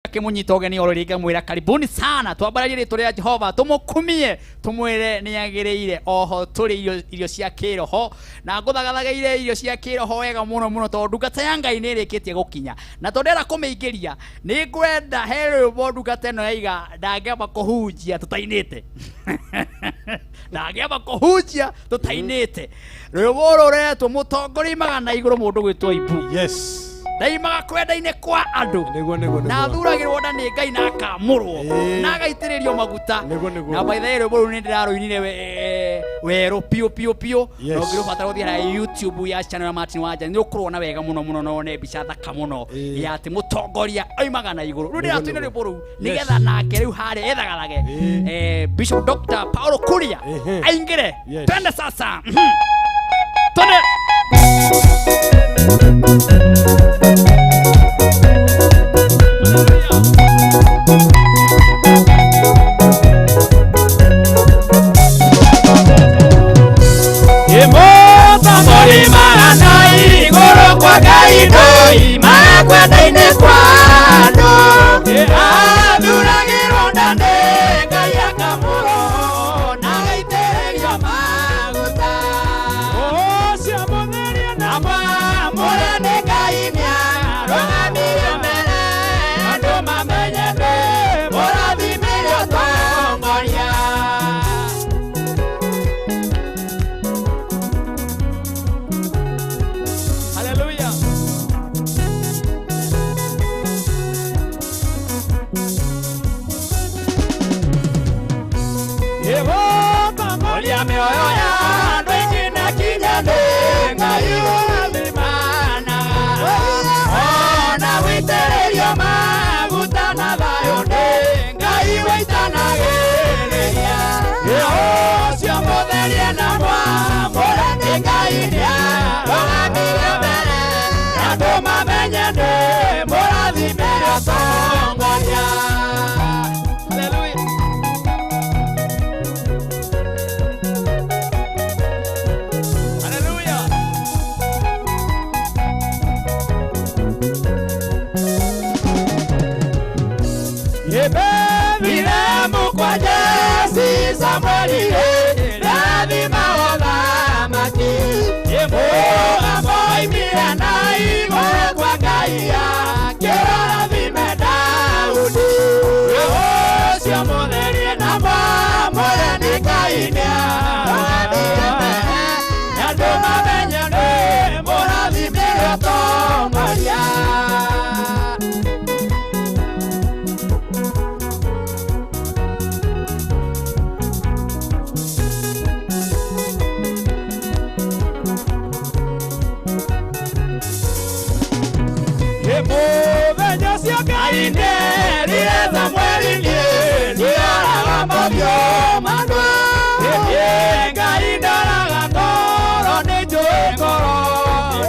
Akimunyita ũgeni oro rĩngĩ mwĩra karibuni sana, twambararie rĩtwa rĩa Jehova, tũmũkumie, tũmwĩre nĩ agĩrĩire. Oho tũrĩ irio cia kĩroho na ngũthagathagĩire irio cia kĩroho wega mũno mũno, tondũ ndungata ya Ngai nĩ ĩrĩkĩtie gũkinya na tondũ ndĩrenda kũmĩingĩria, nĩ ngwenda he rwĩmbo ndungata ĩno yaiga ndangĩamba kũhunjia tũtainĩte, ndangĩamba kũhunjia tũtainĩte. Rwĩmbo rũrũ rũretwo Mũtongoria Magana Igũrũ, mũndũ gwĩtwo Ibu. Yes. Ndaimaga kwenda-inĩ kwa andũ Nĩguo. Na thuragĩrwo nda nĩ Ngai na akamũrwo na agaitĩrĩrio maguta. Nĩguo. Na by the way, rwĩmbo rũu nĩ ndĩrarũinire werũ piũ piũ piũ. Na ũngĩrũbatara gũthiĩ harĩa YouTube ya channel ya Martin Wanja, nĩ ũkũrũona wega mũno mũno na wone mbica thaka mũno ya atĩ mũtongoria oimaga na igũrũ. Rĩu ndĩratũina rwĩmbo rũu nĩgetha nake rĩu harĩa ethagathage Bishop Dr. Paulo Kuria aingĩre. Twende sasa. Twende. Mũtongoria na igũrũ kwa Ngai ndoimaga kwenda-inĩ kwa andũ, athuragĩrwo nda nĩ Ngai akamũrwo na agaitĩrĩrio maguta. Ũcio mũtherie na mwamũre nĩ Ngai nĩarũgamirio mbere andũ mamenye nĩ mũrathimire ũtongoria. Hallelujah. Ĩgũtongoria mĩoyo ya andũ aingĩ na kinya nĩ Ngai ũrathimana, ona gũitĩrĩrio maguta na thayũ nĩ Ngai wĩitanagĩrĩria. Ũcio mũtherie na mwamũre nĩ Ngai nĩarũgamirio mbere andũ mamenye nĩ mũrathimire ũtongoria. Hallelujah. Hallelujah. Bethilehemu kwa Jesi Samueli rathima ũthamaki, mũgambo oimire na igũrũ kwa Ngai akĩrathime Daudi. Ũcio mũtherie na mwamũre nĩ Ngai nĩarũgamire mbere andũ mamenye nĩ mũrathimire ũtongoria. Mũthenya ũcio Ngai nĩerire Samueli, niĩ ndioraga mothiũ ma andũ, Ngai ndoraga ngoro, nĩ njũĩ ngoro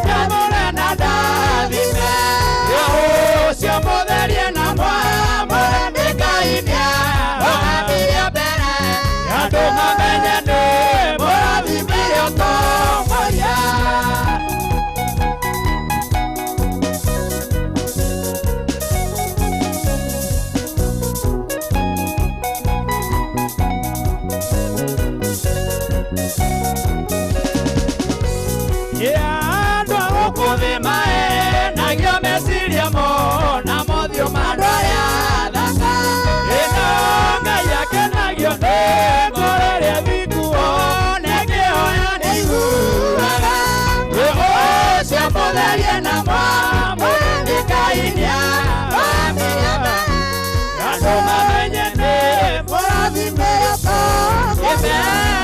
nyamũre na ndathime. Ũcio mũtherie na mwamũre nĩ Ngai nĩarũgamirio mbere andũ mamenye nĩ mũrathimire ũtongoria. Andũ a gũkũ thĩ maenagio meciria mo na mothiũ ma andũ arĩa athaka, ĩno Ngai akenagio nĩ ngoro ĩrĩa thingu, one kĩhoya nĩiguaga. Ũcio mũtherie na mwamũre nĩ Ngai nĩarũgamirio mbere andũ mamenye nĩ mũrathimire ũtongoria.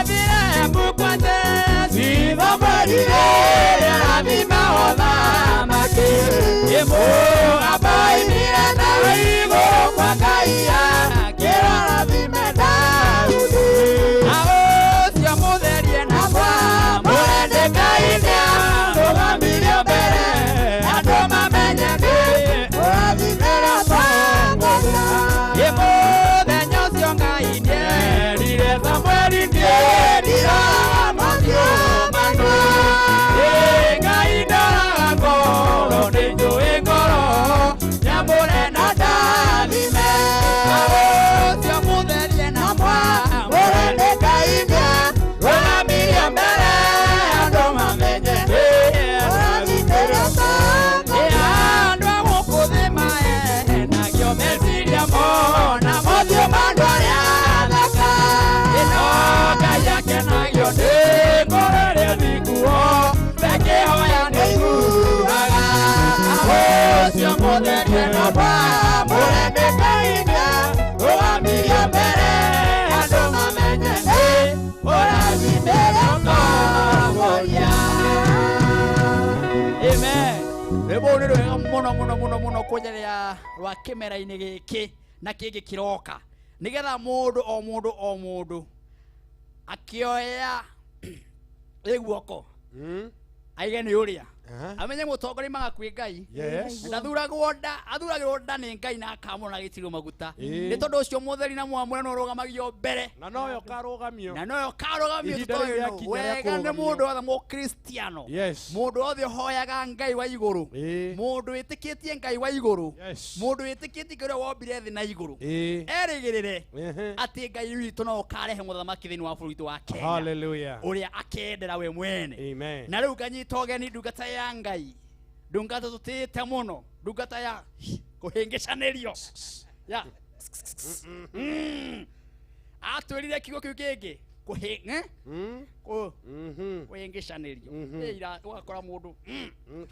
Bethilehemu kwa Jesi Samueli rathima ũthamaki, mũgambo oimire na igũrũ kwa Ngai akĩrathime Daudi. Na ũcio mũtherie na mwamũre nĩ Ngai nĩarũgamirio mbere andũ mamenye nĩ mũrathimire ũtongoria. Mũthenya ũcio Ngai nĩerire Samueli, niĩ ndiroraga mothiũ ma andũ, Ngai ndoraga ngoro, nĩ njũĩ ngoro. Rũkũnja rwa kĩmera-inĩ gĩkĩ na kĩngĩ kĩroka nĩgetha mũndũ o mũndũ o mũndũ akĩoya guoko aige nĩ ũrĩa amenye mũtongoria maga kwĩ Ngai. Yes. Ndathuragwo nda athuragĩrwo nda nĩ Ngai na akamũra na gĩtirwo maguta. Nĩ tondũ ũcio mũtheri na mwamũre no ũrũgamagio mbere na noyo karũgamio wega nĩ mũndũ wothe mũkristiano. Yes. Mũndũ wothe ũhoyaga Ngai wa igũrũ, mũndũ wĩtĩkĩtie Ngai wa igũrũ, mũndũ wĩtĩkĩtie Ngai ũrĩa wombire thĩ na igũrũ, erĩgĩrĩre atĩ Ngai witũ no ũkarehe mũthamaki thĩinĩ wa bũrũri witũ wa Kenya. Hallelujah. Ũrĩa akendera we mwene. Amen. Na rĩu nganyita ũgeni ndungata ya Ngai, ndungata tũtĩĩte mũno, ndungata ya kũhĩngĩcanĩrio ya atwĩrire kiugo kĩu kĩngĩ kũhĩngĩcanĩrio ira ũgakora mũndũ.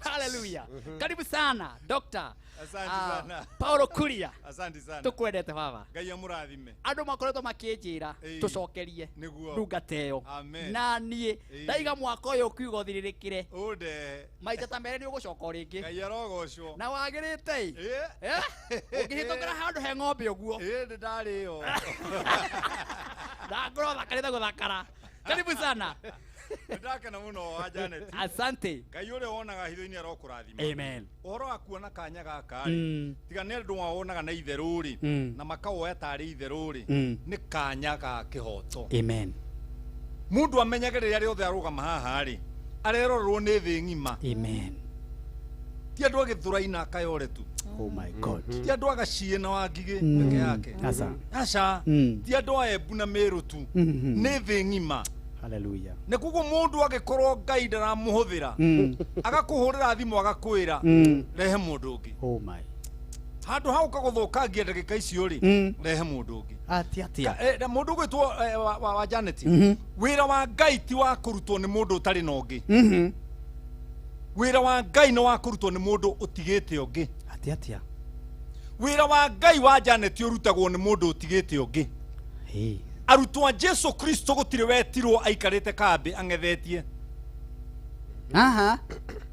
Hallelujah. Karibu sana Doctor. Asante sana. Paulo Kuria. Asante sana. Tukwendete baba. Ngai amurathime. Andũ makoretwo makĩnjĩra tũcokerie ndungata ĩyo. Na niĩ ndaiga mwaka ũyũ ũkiuga ũthirĩrĩkĩre. Ũnde. Maita ta merĩ nĩ ũgũcoka o rĩngĩ. Ngai arogocwo. Na wagĩrĩte ĩ. Ũngĩhĩtũkĩra handũ he ng'ombe ũguo. Ĩ ndĩndarĩo. Na ngorwo thakarĩte gũthakara. Karibu sana. Ndakena muno wa Janet. Asante. Ngai ũrĩa wonaga hitho-inĩ arokũrathima. Amen. Ũhoro wa kuona kanya gaka rĩ, tiga nĩ andũ mawonaga na itherũ rĩ, na makawoya tarĩ itherũ rĩ, nĩ kanya ga kĩhoto. Amen. Mũndũ amenyage rĩrĩa rĩothe arũgama haha rĩ, arerorerwo nĩ thĩ ng'ima. Amen. Ti andũ a Gĩthũrai na Kayore tu. Oh my God. Ti andũ a Gaciĩ na Wangigĩ peke yake. Aca. Aca. Ti andũ a Embu na Meru tu. Nĩ thĩ ng'ima. Hallelujah. Nĩ koguo mũndũ angĩkorwo Ngai ndaramũhũthĩra, agakũhũrĩra thimũ agakwĩra rehe mũndũ ũngĩ. Oh my. Handũ ha ũka gũthũkangia ndagĩka icio rĩ, rehe mũndũ ũngĩ. Atia atia. Mũndũ ũgwĩtwo wa Janet, wĩra wa Ngai ti wa kũrutwo nĩ mũndũ ũtarĩ na ũngĩ. Wĩra wa Ngai nĩ wa kũrutwo nĩ mũndũ ũtigĩte ũngĩ. Atia atia. Wĩra wa Ngai wa Janet ũrutagwo nĩ mũndũ ũtigĩte ũngĩ. Hey. Arutwo a Jesu Kristo gũtirĩ wetirwo aikarĩte kambĩ ang'ethetie. Aha.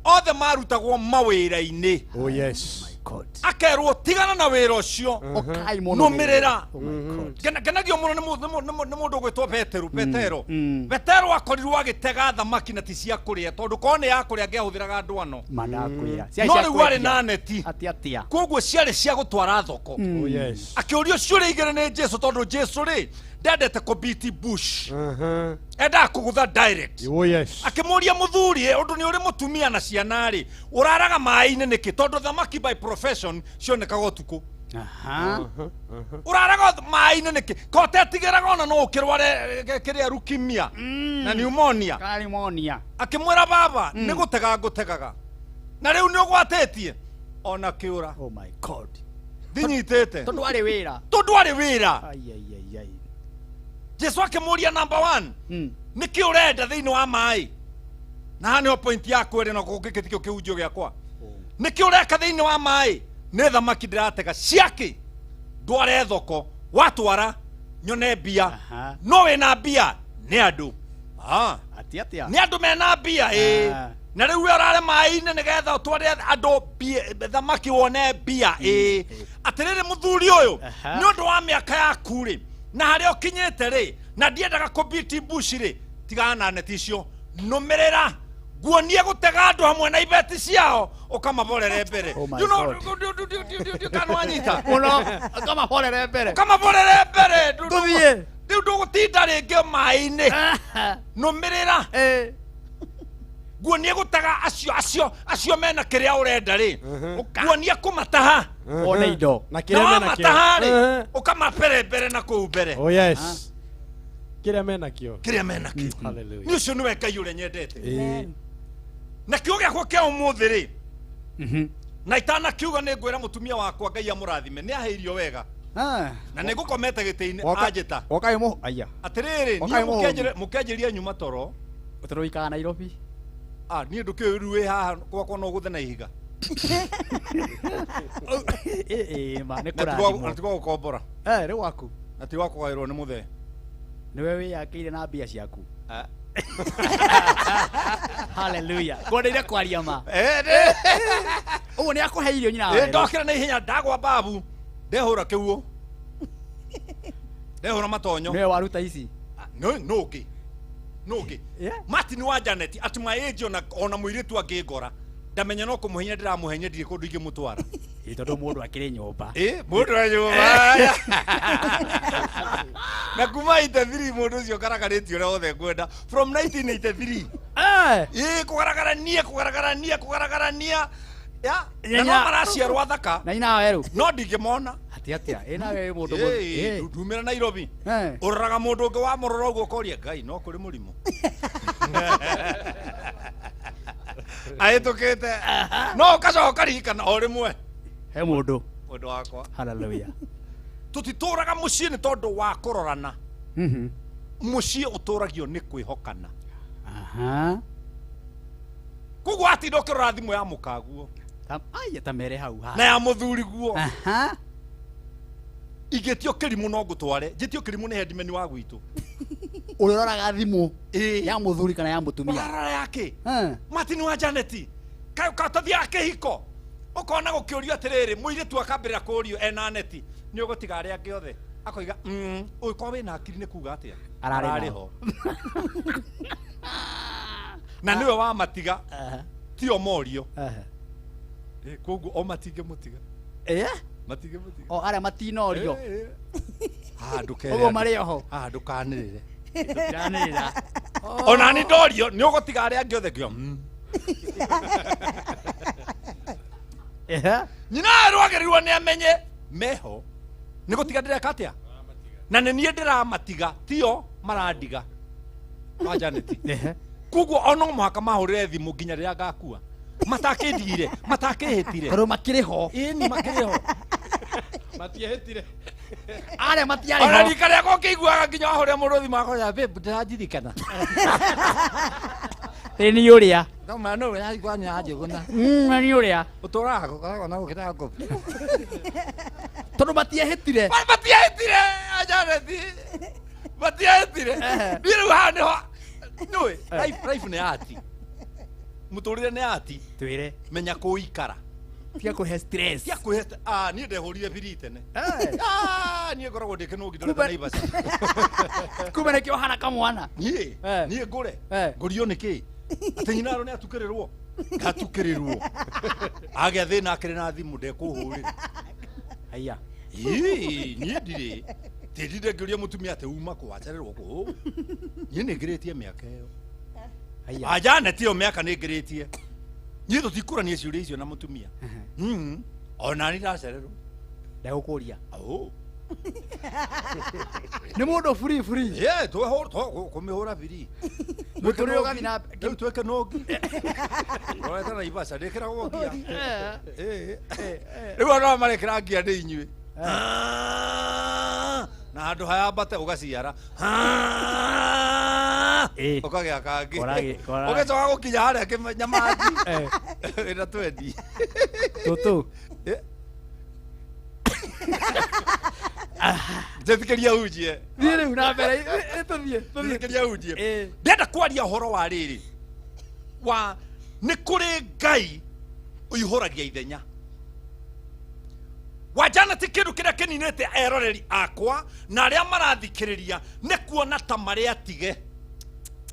Othe marutagwo mawĩra-inĩ. Oh yes. My God. Akerwo tigana na wĩra ũcio. Ũkai mũno. Nũmĩrĩra. Oh my God. Ngenagio mũno nĩ mũndũ ũgwĩtwo Petero. Petero. Petero akorirwo agĩtega thamaki na ti cia kũrĩa tondũ korwo nĩ ya kũrĩa angĩahũthĩraga ndwano. Manakwĩra. No rĩu arĩ na neti. Atia atia. Koguo ciarĩ cia gũtwara thoko. Oh yes. Akĩũrio ciũria igĩrĩ nĩ Jesu tondũ Jesu rĩ ndendete kũbeat bush. Endaga kũgũtha direct. Oh yes. Akĩmũria mũthuri ũndũ nĩ ũrĩ mũtumia na ciana rĩ, ũraraga maĩ-inĩ nĩkĩ? Tondũ thamaki by profession cionekaga ũtukũ. Aha. Ũraraga maĩ-inĩ nĩkĩ? Ko ũtetigĩraga ona no ũkĩrware kĩrĩa leukemia na pneumonia. Kana pneumonia. Akĩmwĩra baba nĩ gũtega ngũtegaga. Na rĩu nĩ ũgwatĩtie ona kĩũra. Oh my God. Ndinyitĩte. Tondũ arĩ wĩra. Tondũ arĩ wĩra. Ai ai ai ai. Jesu akĩmũria number 1. Nĩkĩ ũrenda thĩinĩ wa maĩ? Na haha nĩho point yakwa ĩrĩ na gũkĩ tikĩo kĩhunjio gĩakwa. Nĩkĩ ũreka thĩinĩ wa maĩ? Nĩ thamaki ndĩratega ciakĩ ndware thoko, watwara nyone mbia. No wĩna mbia nĩ andũ. Atia atia. Nĩ andũ mena mbia ĩ. Na rĩu we ũrare maĩ-inĩ nĩgetha ũtware andũ thamaki wone mbia ĩ. Atĩrĩrĩ mũthuri ũyũ, nĩ ũndũ wa mĩaka yaku rĩ, na harĩa ũkinyĩte rĩ, na ndiendaga kũbeat bush rĩ, tigana na neti icio, nũmĩrĩra nguonie gũtega andũ hamwe na ibeti ciao ũkamaborere mbere. Oh my You know, God. kana wanyita Mũno ũkamaborere mbere. ũkamaborere mbere. Tũthiĩ. Rĩu ndũgũtinda rĩngĩ maĩ-inĩ. Nũmĩrĩra nguonie gũtega acio acio acio mena kĩrĩa ũrenda rĩ, nguonie kũmataha. One indo. Na kĩrĩa mena kĩo. Wamataha rĩ, ũkamapere mbere na kũu mbere. Oh yes. Kĩrĩa mena kĩo. Kĩrĩa mena kĩo. Hallelujah. Nĩ ũcio nĩwe Ngai ũrĩa nyendete. Na kiugo gĩakwa kĩa ũmũthĩ rĩ, na itanakiuga nĩ ngwĩra mũtumia wakwa Ngai amũrathime, nĩ aheirio wega. Na nĩ ngũkomete gĩtĩ-inĩ anjĩta. Woka ĩmũ aya. Atĩrĩrĩ, niĩ mũkĩanjĩria nyuma toro. Tondũ ũikaraga Nairobi. Niĩ ndũkĩũĩ rĩu wĩ haha gwakwa no ũgũthe na ihiga. Ma nĩ Na kũrathimwo. ti gwa gũkombora. Rĩu waku. Na ti wa kũgaĩrwo nĩ mũthee. Nĩwe wĩyakĩire na mbia ciaku. Hallelujah. Ngwendeire kwaria ma. Eh, nĩ- Ũguo nĩ akũhe irio nyina wa Ĩ, werũ. ndokĩra na ihenya ndagwa babu ndehũra kĩguo ndehũra matonyo. Nĩwe waruta ici. No nũngĩ nũngĩ. Yeah. Martin wa Janet at my age ona mũirĩtu angĩngora ndamenya no kũmũhenya ndĩramũhenya ndirĩ kũndũ ingĩmũtwara. Ĩ, tondũ mũndũ akĩrĩ nyũmba. Ĩ, mũndũ wa nyũmba na kuma 83 mũndũ ũcio ngaragarĩtie ũrĩa wothe ngwenda from 1983. Eh. Ĩ, kũgaragarania kũgaragarania kũgaragarania ya na no Nyanya. maraciarwo athaka Na nyina wa werũ. no ndingĩmona. Atĩ atĩa? Ĩ, nawe wĩ mũndũ Ĩ, ĩ. ndumĩra Nairobi Eh. ũroraga mũndũ ũngĩ wamũrora ũguo ũkoria ngai no kũrĩ mũrimũ ahĩtũkĩte no ũgacoka ũkaririkana o rĩmwe He mũndũ. ũndũ wakwa. Hallelujah. Tũtitũraga mũciĩ nĩ tondũ wa kũrorana. Mũciĩ ũtũragio nĩ kwĩhokana. Aha. Koguo watinda ũkĩrora thimũ ya mũkaguo Aya ta mere hau ha. na ya mũthuri guo. Aha. Ingĩtio kĩrimũ no ngũtware njĩtio kĩrimũ nĩ headman wa gwitũ. Ũrĩa ũroraga thimũ Ĩ. ya mũthuri kana ya mũtumia. Ũrarora yake. Eh. Martin wa Janet katothiaga kĩhiko ũkona gũkĩũrio atĩrĩrĩ mũirĩtu akambĩrĩra kũũrio ena neti nĩ ũgũtiga arĩa angĩ othe akoiga ũyũ korwo wĩna hakiri nĩ kuga atĩa Ararĩ nao. ho na nĩwe wamatiga. Aha. Tio morio. Aha. Ĩ, koguo o matingĩmũtiga. Eh? Matingĩmũtiga. O arĩa matinorio. Eh, eh. Ah, ndũkere Ũguo andũ. marĩ oho. Ah, ndũkanĩrĩre. Tũtiranĩrĩra. Ona ni ndorio nĩ ũgũtiga arĩa angĩ othe ngĩo Ehe. Nyina rwagĩrĩirwo nĩ amenye meho nĩ gũtiga ndĩreka atĩa na nĩ niĩ ndĩramatiga tio marandiga wa Janet. Ehe. Koguo o no mũhaka mahũrĩre thimũ nginya rĩrĩa ngakua matakĩndigire matakĩhĩtire. Tondũ makĩrĩ ho. Ĩni makĩrĩ ho. Matiehĩtire. Arĩa matiarĩ Ona ho. rika rĩakwa ũkĩiguaga nginya wahũrĩra mũndũ thimũ akoya babe ndĩrandirikana. Ĩ nĩ ũrĩa. No ma no ya kwa nyanjũgũna. Nĩ ũrĩa. Ũtũraga gũkoragwo na gũkĩra ngobi. Tondũ matiehĩtire. Matiahĩtire Janet matiahĩtire niĩ rĩu haha nĩho nĩũĩ life nĩ ati mũtũrĩre nĩ ati. Twĩre. Menya kũikara. Tiga kũhe stress. Tia kwĩhe ah niĩ ndehũrire biri tene. Eh. Ah niĩ ngoragwo ndĩ kĩnũngi ndorete Kumbe- Naivasha. Kumbe nĩkĩo ũhana kamwana. Niĩ Eh. niĩ ngũre Eh. ngũrio nĩkĩ atĩ nyina aro nĩ atukĩrĩrwo ngatukĩrĩrwo agĩa thĩna akĩrĩ na thimũ ndekũhũrĩra. Haiya. Ĩĩ, niĩ ndirĩ tĩndinde ngĩũria mũtumia atĩ uma kũ wacererwo kũ niĩ nĩ ngĩrĩtie mĩaka ĩyo. Haiya. Aja Janet ĩyo mĩaka nĩ ngĩrĩtie niĩ tũtikũrania ciũria icio na mũtumia. Ona ni ndacererwo. Ndegũkũria. Au. Nĩ mũndũ free free. Ye, kũmĩhũra biri. Mũtũrĩre ũgathiĩ na Rĩu twĩke nũngi rorete Naivasha ndĩkĩragwo ngia. Ĩ, rĩu andũ aya marekĩra ngia nĩ inyuĩ. Ah, na handũ hayambate ũgaciara. Ah, Ĩ. ũkagĩa kangĩ Korage- ũgĩcoka gũkinya harĩa kĩnyamaji Eh. wĩna twendi. Tũtũ. Njĩtĩkĩria unjie. Thiĩ rĩu na mbere. Ĩ, tũthiĩ. Tũthiĩ. Njĩtĩkĩria unjie. Ĩ. Ndĩrenda kwaria ũhoro wa rĩrĩ wa nĩ kũrĩ ngai ũihũragia ithenya wa Janet kĩndũ kĩrĩa kĩninĩte eroreri akwa na arĩa marathikĩrĩria nĩ kuona ta marĩ atige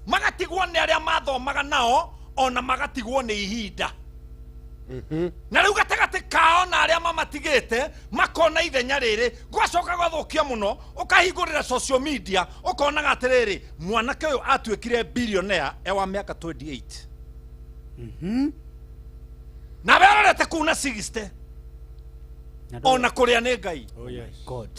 magatigwo nĩ arĩa mathomaga nao ona magatigwo nĩ ihinda na rĩu gatagatĩ kao na arĩa mamatigĩte makona ithenya rĩrĩ gwacoka gwathũkia mũno ũkahingũrĩra social media ũkonaga atĩrĩrĩ mwanake ũyũ atuĩkire billionaire e wa mĩaka 28 nawe arorete kũu na 60 ona kũrĩa nĩ ngai. Oh yes. God.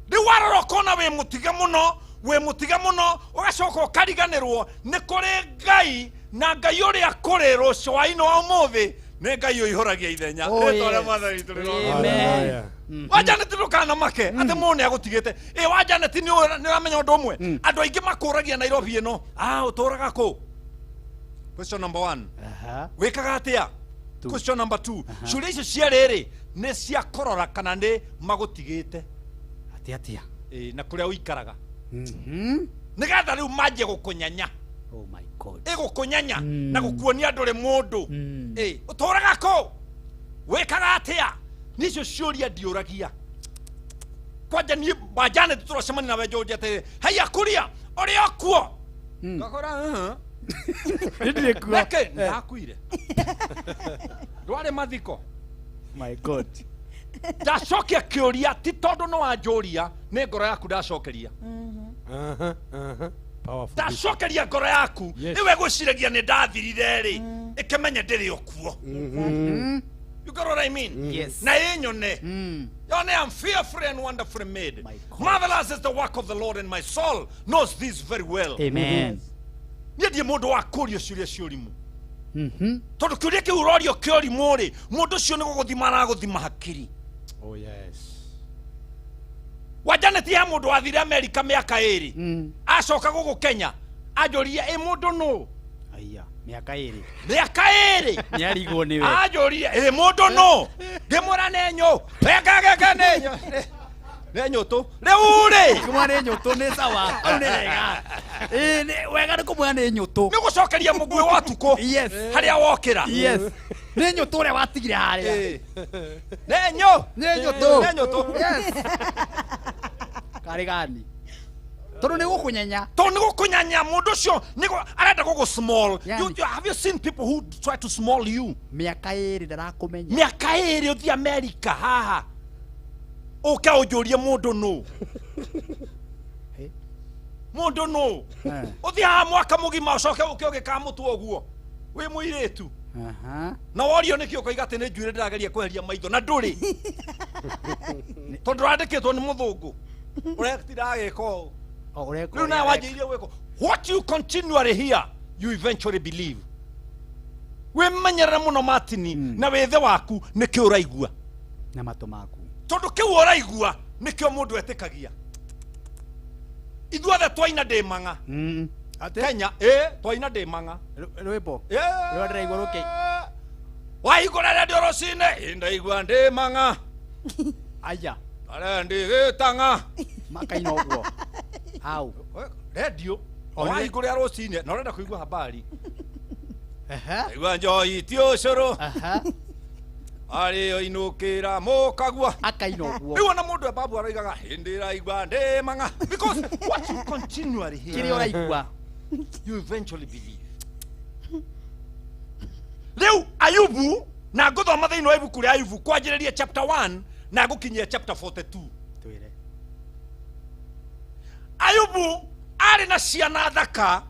Rĩu warora ũkona wĩ mũtige mũno wĩ mũtige mũno ũgacoka ũkariganĩrwo nĩ kũrĩ ngai na ngai ũrĩa kũrĩ rũcio wa-inĩ wa ũmũthĩ nĩ ngai ũihũragia ithenya. Oh, Rĩtwa rĩa yes. Mwathani witũ rĩrogoocwo. Amen. Hallelujah. Wa Janet ndũkanamake atĩ mũndũ nĩ agũtigĩte ĩ wa Janet nĩ ũramenya ũndũ ũmwe andũ aingĩ makũragia Nairobi ĩno ah ũtũraga kũ question number 1. Aha. Wĩkaga atĩa? Two. Question number 2. Ciũria icio cia rĩrĩ nĩ cia kũrora kana nĩ magũtigĩte. Atĩa atĩa. Ĩ, na kũrĩa ũikaraga. Nĩgetha rĩu manjie gũkũnyenya. Oh my God. Ĩgũkũnyenya na gũkuonia ndũrĩ mũndũ. Ũtũraga kũ? Wĩkaga atĩa? Nicio ciũria ndiũragia. Kwanja niĩ banjane tũracemania nawe njũrie atĩrĩ, haiya kuria ũrĩ o kuo? Ngakora Ndirĩ kuo. Nĩkĩ? Ndakuire. Ndwarĩ mathiko. My God. Ndacokia kĩũria ti tondũ nĩ wanjũria, nĩ ngoro yaku ndacokeria. Ndacokeria ngoro yaku. Nĩwe gwĩciragia nĩ ndathirire rĩ, ĩkĩmenye ndĩrĩ o kuo. You got what I mean? Yes. Na ĩnyone. Yone, I'm fearfully and wonderfully made. Marvelous is the work of the Lord, and my soul knows this very well. Amen. Niĩ ndiĩ mũndũ wa kũrio ciũria cia ũrimũ. Tondũ kĩũria kĩu ũrorio kĩa ũrimũ rĩ, mũndũ ũcio nĩ gũgũthima aragũthima hakiri. Oh yes. Wa Janet he mũndũ wathire Amerika mĩaka ĩrĩ. Acoka gũkũ Kenya, anjũria ĩ mũndũ nũ? Aya, mĩaka ĩrĩ. Mĩaka ĩrĩ. Nĩarigwo nĩwe. Anjũria ĩ mũndũ nũ? Ngĩmwĩra nĩ nyũ. Wekageke nĩ nyũ. Nĩ nyũtũ. Rĩu rĩ. Kũmwĩra nĩ nyũtũ nĩ sawa. Hau nĩ wega. Ĩ wega nĩ kũmwĩra nĩ nyũtũ. Nĩ gũcokeria mũguĩ wa ũtukũ. Yes. Harĩa wokĩra. Yes. Nĩ nyũtũ ũrĩa watigire harĩa. Nĩ nyũ. Nĩ nyũtũ. Nĩ nyũtũ. Yes. Karĩ gani? Tondũ nĩ gũkũnyenya. Tondũ nĩ gũkũnyenya mũndũ ũcio nĩ arenda gũgũ small. Yani. Have you seen people who try to small you? Mĩaka ĩrĩ ndarakũmenya. Mĩaka ĩrĩ ũthiĩ America haha. Ũke ũnjũrie mũndũ nũ. Mũndũ nũ. Ũthiĩ haha mwaka mũgima ũcoke ũke ũgĩkaga mũtwe ũguo. Wĩ mũirĩtu. Na worio nĩkĩ ũkoiga atĩ nĩ njuĩrĩ ndĩrageria kweheria maitho na ndũrĩ. Tondũ ũrandĩkĩtwo nĩ mũthũngũ. Ũretinda agĩka ũũ. Rĩu nawe wanjĩrĩirie gwĩka. What you continually hear, you eventually believe. Wĩmenyerere mũno Martini na wĩthĩ waku nĩkĩ ũraigua. Na matũ maku. Tondũ kĩu ũraigua nĩkĩo mũndũ etĩkagia. Ithuothe twaina ndĩ mang'a. Kenya, twaina ndĩ mang'a. Rwĩmbo. Rwĩmbo ndĩraigua rũkĩ. Wahingũra redio rũcinĩ, ndaigua ndĩ mang'a. Aya. Arĩa ndĩgĩtang'a. Makaina ũguo. Hau. Redio. Wahingũra rũcinĩ, na ũrenda kũigua habari. Ndaigua njohi ti ũcũrũ. Arĩo inũkĩra mũkagua. Akaina ũguo. Rĩu ona mũndũ e babu aroigaga hĩndĩ ĩraigua ndĩ mang'a. Because what you continually hear, Kĩrĩa ũraigua, you eventually believe. Rĩu Ayubu, na ngũthoma thĩinĩ wa ibuku rĩa Ayubu kwanjĩrĩria chapter 1 na ngũkinyia chapter 42. Twĩre. Ayubu arĩ na ciana thaka,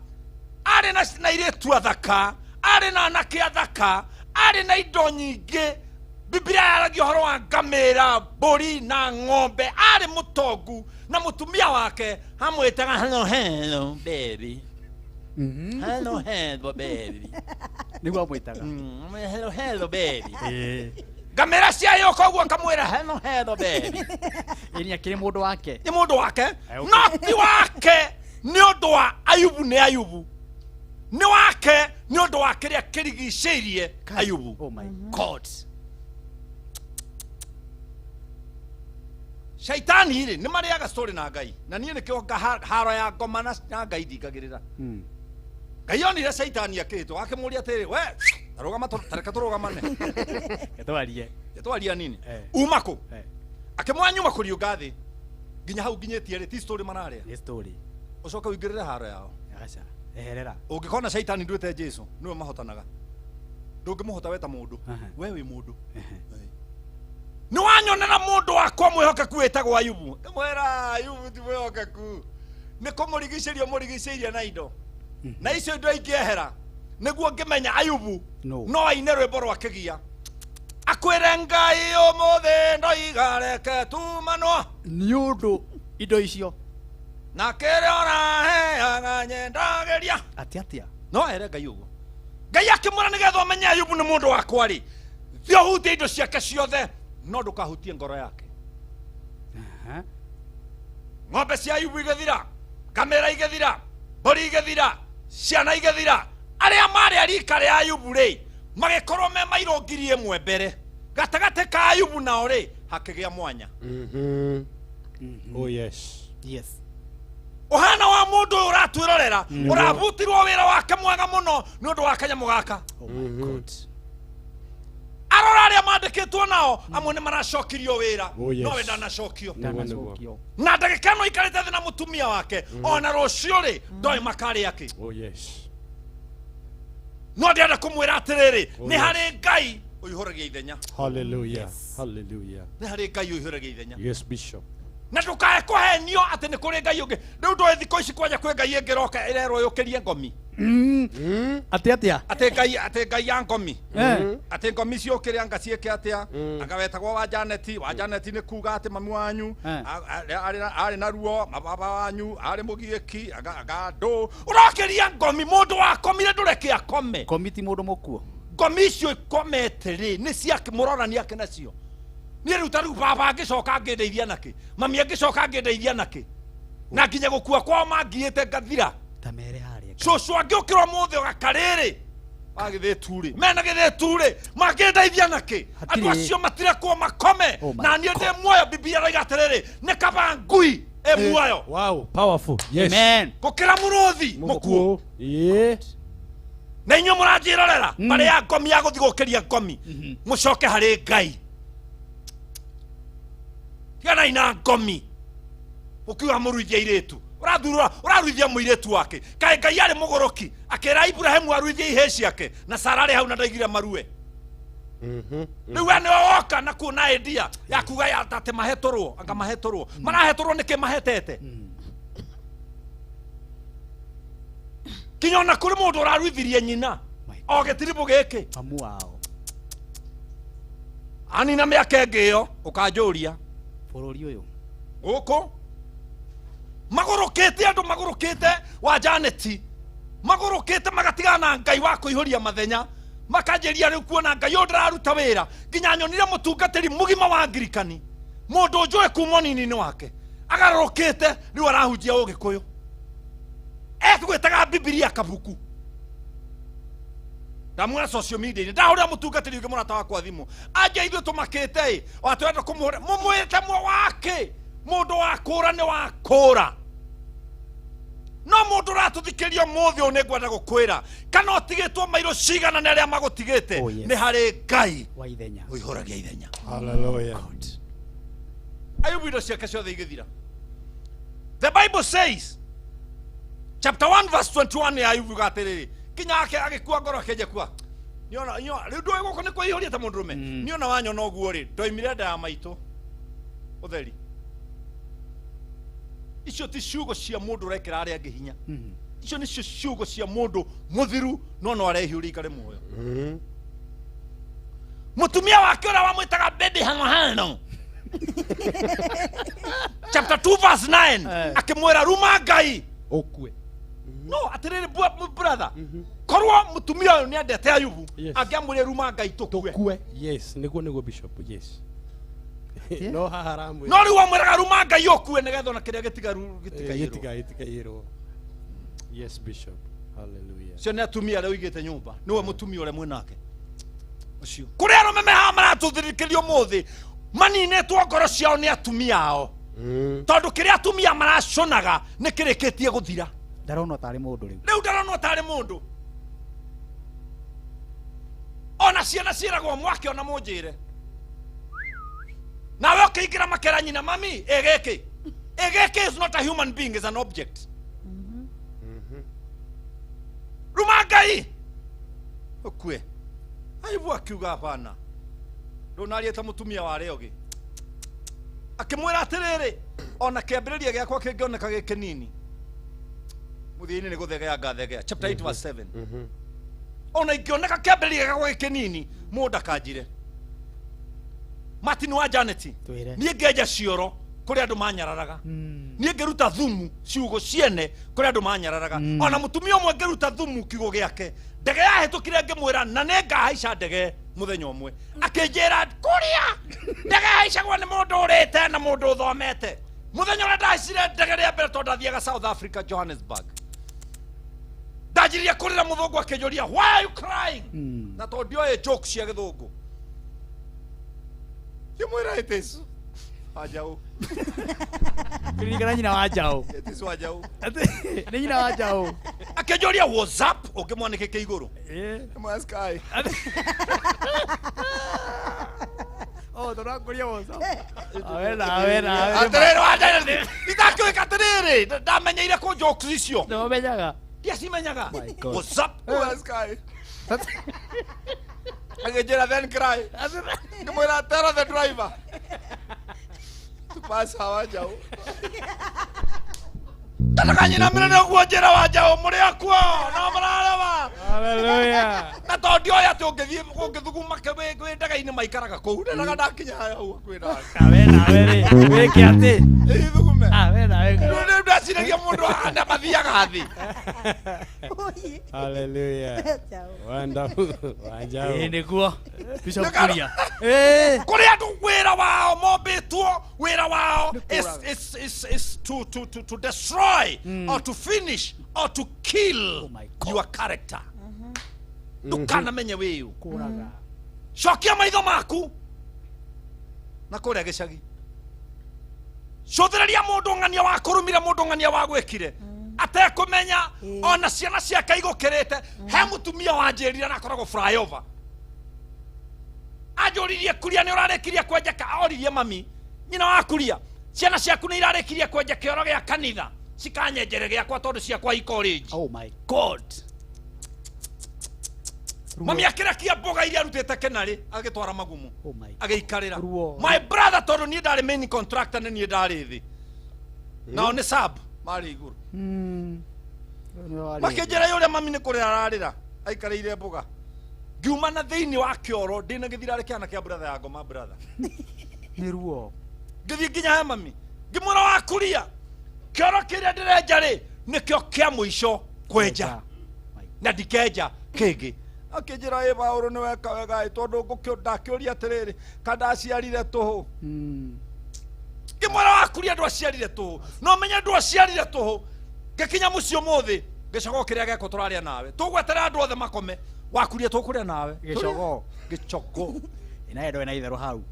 arĩ na airĩtu athaka, arĩ na anake athaka, arĩ na indo nyingĩ. Biblia yaragia ũhoro wa ngamĩra, mbũri na ng'ombe. Arĩ mũtongu na mũtumia wake amwĩtaga hello hello baby. Hello hello baby. Nĩguo amwĩtaga. Hello hello baby. Ngamĩra ciayo koguo akamwĩra hello hello baby. Ĩni akĩrĩ mũndũ wake. Nĩ mũndũ wake. No ti wake nĩ ũndũ wa Ayubu nĩ Ayubu. Nĩ wake nĩ ũndũ wa kĩrĩa kĩrigicĩirie Ayubu. Oh my God. Shaitani rĩ nĩ marĩaga story na Ngai. Na niĩ nĩkĩo haro ya ngoma na Ngai ndingagĩrĩra. Ngai onire Shaitani akĩhĩtwo akĩmũria atĩrĩ, we tarũgama tareka tũrũgamane. Twarie. Twaria nini? Uma kũ? Akĩmwĩra nyuma kũriũnga thĩ. Nginya hau nginyĩtie rĩ ti story mararĩa. Nĩ story. Ũcoke ũingĩrĩre haro yao. Aca. Eherera. Ũngĩkona Shaitani nduĩte Jesu nĩwe mahotanaga. Ndũngĩmũhota we ta mũndũ. We wĩ mũndũ. Nĩ wanyonera mũndũ wakwa mwĩhokeku wĩtagwo Ayubu. Ngĩmwĩra Ayubu ti mwĩhokeku. Nĩ kũmũrigicĩria mũrigicĩirie na indo. Na icio indo ingĩehera nĩguo ngĩmenya Ayubu no aine rwĩmbo rwa kĩgia. Akwĩre Ngai ũmũthĩ ndoiga reke tumanwo. Nĩ ũndũ indo icio. Na kĩrĩa ũraheaga nyendagĩria. Atĩa atĩa? No ere Ngai ũguo. Ngai akĩmwĩra nĩgetha ũmenye Ayubu nĩ mũndũ wakwa rĩ, thiĩ ũhutie indo ciake ciothe no ndũkahutie ngoro yake. Ng'ombe cia Ayubu igĩthira, ngamĩra igĩthira, mbũri igĩthira, ciana igĩthira. Arĩa marĩ a rika rĩa Ayubu rĩ magĩkorwo me mairũ 1,000 mbere. Gatagatĩ ka Ayubu nao rĩ hakĩgĩa mwanya. Oh yes. Yes. Ũhana wa Mũndũ ũyũ ũratwĩrorera ũrabutirwo wĩra wake mwega mũno nĩ ũndũ wa kanyamũ gaka. Oh my God. Arora arĩa mandĩkĩtwo nao amwe nĩ maracokirio wĩra. Oh, yes. No we ndanacokio. Ndanacokio. Na ndagĩka ĩno aikarĩte thĩ na mũtumia wake ona rũciũ rĩ ndoĩ makarĩa kĩ. Oh yes. No ndĩrenda kũmwĩra atĩrĩrĩ, Oh, nĩ yes. harĩ Ngai ũihũragia ithenya. Hallelujah. Hallelujah. Nĩ harĩ Ngai ũihũragia ithenya. Yes, Bishop. Na ndũkae kũhenio atĩ nĩ kũrĩ Ngai ũngĩ. Rĩu ndũĩ thikũ ici kwanja kwĩ Ngai ĩngĩroka ĩrerwo yũkĩrie ngomi. Atĩ atĩa? Atĩ Ngai ya ngomi. Eh. Atĩ ngomi ciũkĩre anga ciĩke atĩa. Anga wetagwo wa Janeti. Wa Janeti nĩ kuga atĩ mami wanyu arĩ na ruo, baba wanyu arĩ mũgiĩki, anga ndũ. Ũrokĩria ngomi, mũndũ wakomire ndũreke akome. Ngomi ti mũndũ mũkuo. Ngomi icio ikomete rĩ, nĩ ciake mũrorani ake nacio. Niĩ rĩu ta rĩu baba angĩcoka angĩndeithia nakĩ, mami angĩcoka angĩndeithia nakĩ, na nginya gũkua kwao mangiĩte ngathira. Ta mere harĩa. Cũcũ angĩũkĩra ũmũthĩ ũgakarĩrĩ wagĩthĩtu rĩ, mena gĩthĩtu rĩ, mangĩndeithia nakĩ? Hatirĩ. Andũ acio matirekwo makome. Oh my Na niĩ ndĩ muoyo. Bibilia ĩroiga atĩrĩrĩ, nĩ kaba ngui ĩ muoyo Wow, powerful. Yes. Amen. gũkĩra mũrũthi mũkuũ. Yeah. Na inyuĩ mũranjĩrorera marĩ ya ngomi ya gũthiĩ gũkĩria ngomi, mũcoke harĩ Ngai. Tiganai na ngomi ũkiuga mũruithia airĩtu. Ũraruithia mũirĩtu wake. Kaĩ Ngai arĩ mũgũrũki akĩra Ibrahimu aruithie ihĩĩ ciake na Sara arĩ hau na ndaigire marue. Rĩu we nĩwe woka na kuona idea ya kuga ya atĩ mahetũrwo, anga mahetũrwo. Marahetũrwo nĩkĩ mahetete? Kinya ona kũrĩ mũndũ ũraruithirie nyina o gĩtiribũ gĩkĩ. Mamu wao. Anina mĩaka ĩngĩ ĩyo ũkanjũria Bũrũri ũyũ. Gũkũ magũrũkĩte andũ magũrũkĩte wa Janeti magũrũkĩte magatigana na Ngai wa kũihũria mathenya makanjĩria rĩu kuona Ngai ũyũ ndĩraruta wĩra. Nginya nyonire mũtungatĩri mũgima wa Angirikani, mũndũ njũĩ kuma ũnini-inĩ wake, agarũrũkĩte rĩu arahunjia Ũgĩkũyũ, egwĩtaga Bibilia kabuku. Ndamuona social media-inĩ, ndahũrĩra mũtungatĩri ũngĩ mũrata wakwa thimũ, anja ithuĩ tũmakĩte ĩ, o atwenda kũmũhũra, mũmwĩte mwe wake, mũndũ wa kũra nĩ wa kũra. No mũndũ ũratũthikĩria ũmũthĩ ũyũ nĩngwenda gũkwĩra, kana ũtigĩtwo mairũ cigana nĩ arĩa magũtigĩte, Oh, yes. nĩ harĩ Ngai Wa ithenya. ũihũragia ithenya. Hallelujah. Ayubu indo ciake ciothe igĩthira. The Bible says, chapter 1 verse 21 ya Ayubu atĩrĩrĩ, kinya ake agĩkua ngoro akĩanjia kua. Niona, rĩu ndũĩ gũkũ nĩ kwĩihũria ta mũndũrũme. Niona wanyona ũguo rĩ, ndoimire nda ya maitũ ũtheri. Icio ti ciugo cia mũndũ ũrekĩra arĩa angĩ hinya. Icio nĩcio ciugo cia mũndũ mũthiru no no arehiũria ikare muoyo. Mũtumia wake ũrĩa wamwĩtaga baby hano hano. Chapter 2 verse 9 akĩmwĩra ruma Ngai Ũkue. No atĩrĩrĩ brother, korwo mũtumia ũyũ nĩendete Ayubu, Yes. angĩamwĩrire ruma Ngai tũkue. Tũkue. Yes, nĩguo nĩguo Bishop. Yes. No haha aramwĩra. No rĩu amwĩraga ruma Ngai ũkue nĩgetha ona kĩrĩa gĩtigaru gĩtikaiyĩrwo. Gĩtikaiyĩrwo. Yes, Bishop. Hallelujah. Cio nĩ atumia arĩa ũigĩte nyũmba, nĩwe mũtumia ũrĩa mwĩnake. Ũcio. Kũrĩ arũme me haha maratũthirikĩria ũmũthĩ, maninĩtwo ngoro ciao nĩ atumia ao. Tondũ kĩrĩa atumia maraconaga nĩ kĩrĩkĩtie gũthira. Ndaronwo tarĩ mũndũ rĩu. Rĩu ndaronwo tarĩ mũndũ. Ona ciana ciĩragwo mwake ona mũnjĩre. Nawe ũkĩingĩra makera nyina mami, ĩ gĩkĩ. Ĩ gĩkĩ is not a human being, is an object. Ruma Ngai. Ũkue. Ayubu akiuga hapana. Ndũnaria ta mũtumia wa arĩa ũngĩ. Akĩmwĩra atĩrĩrĩ, ona kĩambĩrĩria gĩakwa kĩngĩoneka gĩ kĩnini, mũthia-inĩ nĩ gũthegea ngathegea. Chapter 8 verse 7. Ona ingĩoneka kĩambĩrĩria gĩakwa gĩ kĩnini, mũndũ ndakanjire. Martin wa Janeti, Twĩre. niĩ ngĩenja cioro kũrĩ andũ manyararaga. Niĩ ngĩruta thumu ciugo ciene kũrĩ andũ manyararaga. Ona mũtumia ũmwe ngĩruta thumu kiugo gĩake, ndege yahĩtũkire ngĩmwĩra na nĩ ngahaica ndege mũthenya ũmwe. Akĩnjĩra kũrĩa ndege yahaicagwo nĩ mũndũ ũrĩte na mũndũ ũthomete. Mũthenya ũrĩa ndahaicire ndege rĩa mbere tondũ ndathiaga South Africa, Johannesburg, ndanjirie kũrĩra mũthũngũ akĩnjũria why are you crying? Na tondũ ndioĩ joke cia gĩthũngũ, ngĩmwĩra it is Wanjaũ. Kĩririkana nyina wa njaũ. It is Wanjaũ. Nĩ nyina wa njaũ. Akĩnjũria WhatsApp ũngĩmwanĩke kĩ igũrũ. Eh. Sky. Oh, tũrakũria WhatsApp. Awena, awena. Atĩrĩrĩ Wanjaũ. Itakĩũĩka atĩrĩrĩ ndamenyeire kũ jokes icio. Nĩũmenyaga. Ndiacimenyaga. My God. WhatsApp Sky. Akĩnjĩra then cry. Ngĩmwĩra tell the driver. To pass Wanjaũ. Kana nyina mĩnene ũguo njĩra Wanjaũ mũrĩ akuo no mũrarema. Hallelujah. Na tondũ ndioĩ atĩ ũngĩthiĩ ũngĩthuguma kwĩ ndege-inĩ maikaraga kũu ndendaga ndakinya hau hakuhĩ nawe. Awe nawe rĩ. Wĩke atĩ. Ĩthugume. Awe nawe. Rĩu ndeciragia mũndũ ahana mathiaga thĩ. Hallelujah. Wonderful. Wanjaũ. Ĩĩ nĩguo. Bishop Nĩkaro- Kuria. Eh. Kũrĩ andũ wĩra wao mombĩtwo wĩra wao is to destroy or to finish or to kill Oh my God. your character. Ndũkanamenye wĩyũ. Kũraga. Cokia maitho maku na kũrĩa gĩcagi. Cũthĩrĩria mũndũ ng'ania wa kũrumire mũndũ ng'ania wa gwĩkire atekũmenya ona ciana ciake igũkĩrĩte. He mũtumia wanjĩrire na akoragwo flyover. Anjũririe Kuria nĩ ũrarĩkirie kwenja ka oririe mami nyina wa Kuria ciana ciaku nĩ irarĩkirie kwenja kĩoro gĩa kanitha cikanyenjere gĩakwa tondũ ciakwa i college. Oh my God. Mami akĩrekia mboga iria arutĩte Kenarĩ agĩtwara magumu. Oh my God. Agĩikarĩra. Ruo. My brother tondũ niĩ ndarĩ main contractor nĩ niĩ ndarĩ thĩ. Nao nĩ sub marĩ igũrũ. Makĩnjĩra ũrĩa mami nĩ kũrĩra ararĩra aikarĩire mboga. Ngiuma na thĩinĩ wa kĩoro ndĩna gĩthirarĩ kĩana kĩa brother ya ngoma brother. Nĩ ruo. Ngĩthiĩ nginya he mami ngĩmwĩra wa Kuria kĩoro kĩrĩa ndĩrenja rĩ nĩkĩo kĩa mũico kwenja na ndikenja kĩngĩ. Akĩnjĩra ĩ Paũlũ nĩ weka wega ĩ tondũ ndakĩũria atĩrĩrĩ ka ndaciarire tũhũ. Ngĩmwĩra wa Kuria ndwaciarire tũhũ no menye ndwaciarire tũhũ. Ngĩkinya mũciĩ ũmũthĩ gĩcogoo kĩrĩa gĩakwa tũrarĩa nawe tũgweterera andũ othe makome wa Kuria tũkũrĩa nawe Gĩcogoo. Gĩcogoo. Ĩnaye ndũĩ na itherũ hau.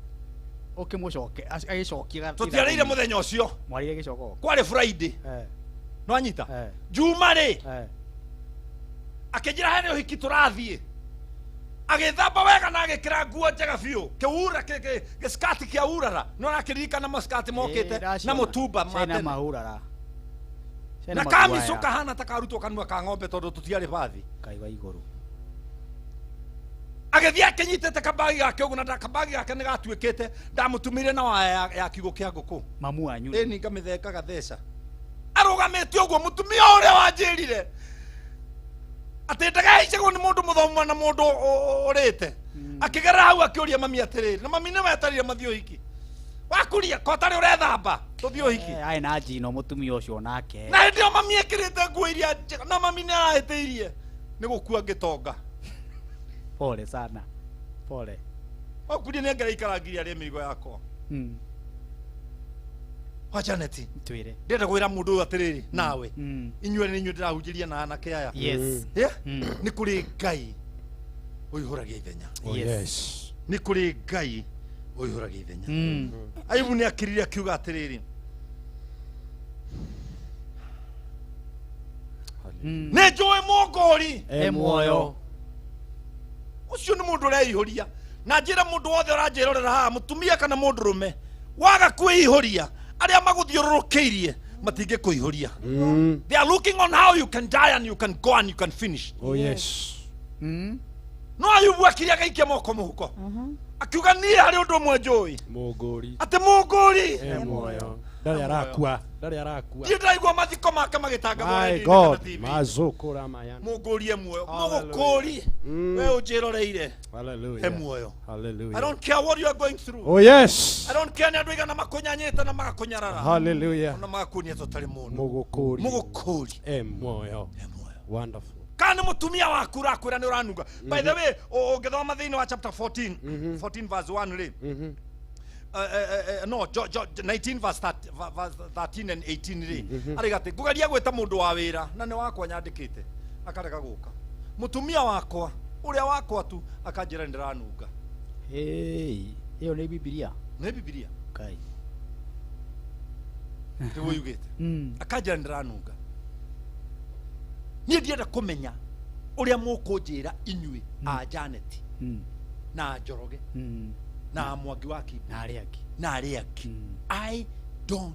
Ũkĩmũcoke agĩcokia Tũtiarĩire mũthenya ũcio. Mwarire gĩcogoo. Kwarĩ Friday. Nĩwanyita? Juma rĩ akĩnjĩra he nĩ ũhiki tũrathiĩ. Agĩthamba wega na agĩkĩra nguo njega biũ kĩura gĩskati kĩa urara nĩ ũrakĩririkana maskati mokĩte na mũtumba ma Ciana tene. mahurara. Na kamicũ kahana ta karutwo kanua ka ng'ombe tondũ tũtiarĩ bathi. Kai wa igũrũ. Agĩthiĩ akĩnyitĩte kabagi gake ũguo na kabagi gake nĩ gatuĩkĩte ndamũtumĩire na waya ya kiugũ kĩa ngũkũ. Mamu wanyu. Ĩni ngamĩtheka gatheca. Arũgamĩte ũguo mũtumia ũrĩa wanjĩrire atĩ ndagaicagwo nĩ mũndũ mũthomu na mũndũ ũrĩte. Akĩgerera hau akĩũria mami atĩrĩrĩ na mami nĩwe etarire mathiĩ ũhiki. Wa Kuria ko tarĩ ũrethamba tũthiĩ ũhiki. Aĩ na njino mũtumia ũcio nake. Na hĩndĩ ĩyo mami ekĩrĩte nguo iria njega na mami nĩ arahĩtĩirie nĩ gũkua ngĩtonga. Pole sana. Pole. Wa Kuria nĩ angĩraikarangirie arĩe mĩrigo yakwa. Wa Janet. Twĩre. Ndĩrenda kwĩra mũndũ ũyũ atĩrĩrĩ nawe. Inyuĩ nĩ inyuĩ ndĩrahunjĩria na anake aya. Yes. Nĩ kũrĩ Ngai ũihũragia ithenya. Yes. Nĩ kũrĩ Ngai ũihũragia ithenya. Ayubu nĩ akirire akiuga atĩrĩrĩ nĩ njũĩ mũngũri E muoyo. Ũcio nĩ mũndũ ũreihũria. Na njĩra mũndũ wothe ũranjĩrorera haha mũtumia kana mũndũrũme waga kwĩihũria arĩa magũthiũrũrũkĩirie matingĩkũihũria. They are looking on how you can die and you can go and you can finish. Oh yes. No Ayubu akiria agaikia moko mũhuko. Akiuga niĩ harĩ ũndũ ũmwe njũĩ. Mũngũri. Atĩ mũngũri. E muoyo. Ndarĩ arakua. Ndarĩ arakua. Ndiĩ ndĩraigua mathiko make magĩtangathwo My redio-inĩ kana God. TV. Mazũkũra maya. Mũngũri e muoyo. Mũgũkũri. We ũnjĩroreire. Hallelujah. He muoyo. Hallelujah. I don't care what you are going through. Oh yes. I don't care nĩ andũ aigana makũnyanyĩte na magakũnyarara. Hallelujah. Ona magakuonia tũtarĩ mũndũ. Mũgũkũri. Mũgũkũri. E muoyo. E muoyo. Wonderful. Kana nĩ mũtumia waku ũrakwĩra nĩ ũranunga. By the way, ũngĩthoma thĩinĩ wa chapter 14, 14 verse 1 rĩ. No, 19 verse 13 and 18 rĩ. Arĩ atĩ ngũgeria gwĩta mũndũ wa wĩra na nĩ wakwa nyandĩkĩte akarega gũka. Mũtumia wakwa ũrĩa wakwa tu akanjĩra nĩ ndĩranunga. Hey, ĩyo nĩ Bibilia. Nĩ Bibilia. Kai. Nĩguo yugĩte. Akanjĩra nĩndĩranunga. Niĩ ndienda kũmenya ũrĩa mũkũnjĩra inyuĩ a Janet na a Njoroge na a Mwangi wa Kimbo Na arĩa angĩ. Na arĩa angĩ. I don't